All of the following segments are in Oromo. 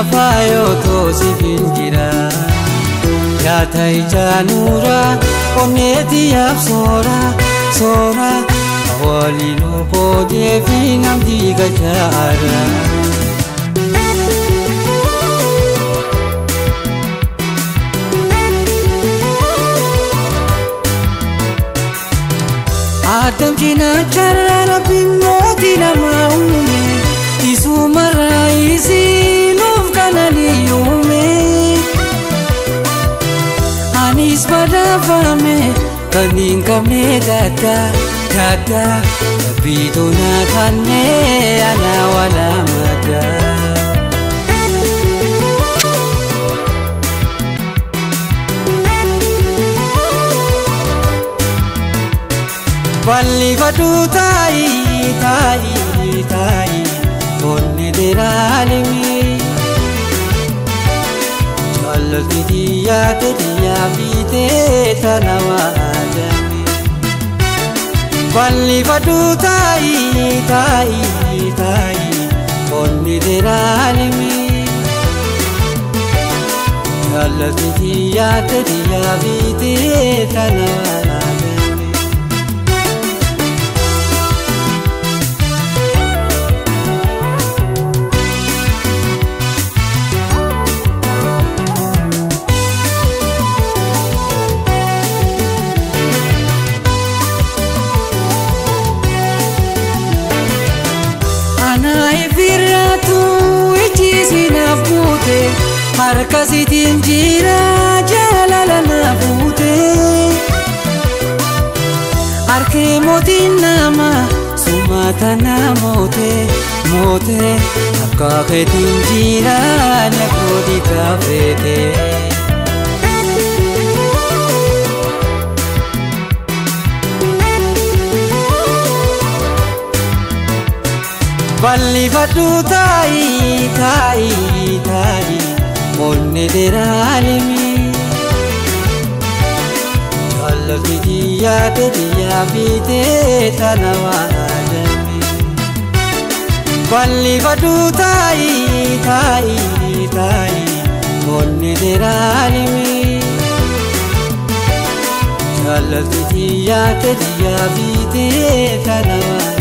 Faayoo siifin jira yaata ijaanuura onneeti yaaf soora soora waliin qoodee fi namni gajaara. Adam cinaacha rabbiin mootii nama uume isumarraa isiinuuf kananii uume. Anis badhaafame kan hin qabne daddaa daddaa rabbiitu na kannee ana wala maddaa. Bal'ifadhu taayi taayi taayi onni deraalimi jaalalti xiyyaate xiyyaa fiitee tana waadame. Bal'ifadhu taayi taayi taayi onni deraalimi jaalalti xiyyaate xiyyaa fiitee tana waadame. Harka sitiin jira jaalala na fuute harki mootiin nama sumata na moote moote akka keetiin jira na kooti kaafete. Bal'ifadhu taayi taayi taayi. Onni deraalimi jaalalti xiyyaate xiyyaa fiitee tana waadame. Bal'ifadhu taayi taayi taayi onni deraalimi jaalalti xiyyaate xiyyaa fiitee tana waadame.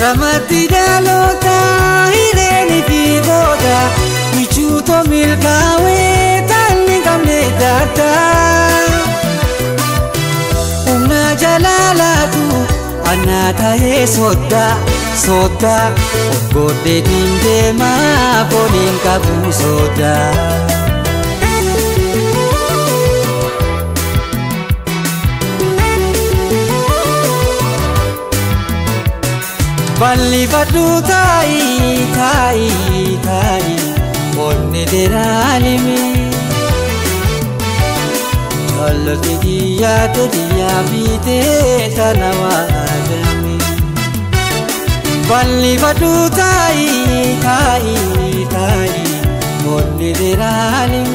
Ramatti dhaloota hireeni fi booda michuutoo milkaa'ee taanni qabne daddaa. Humna jaalalaatu anaa ta'ee soddaa soddaa obboleettiin deemaa fooliin qabu sodaa. Bal'ifadhu taayi taayi taayi onni deraalimi jaalalti xiyyaate xiyyaa fiitee tana waadame. Bal'ifadhu taayi taayi taayi onni deraalimi.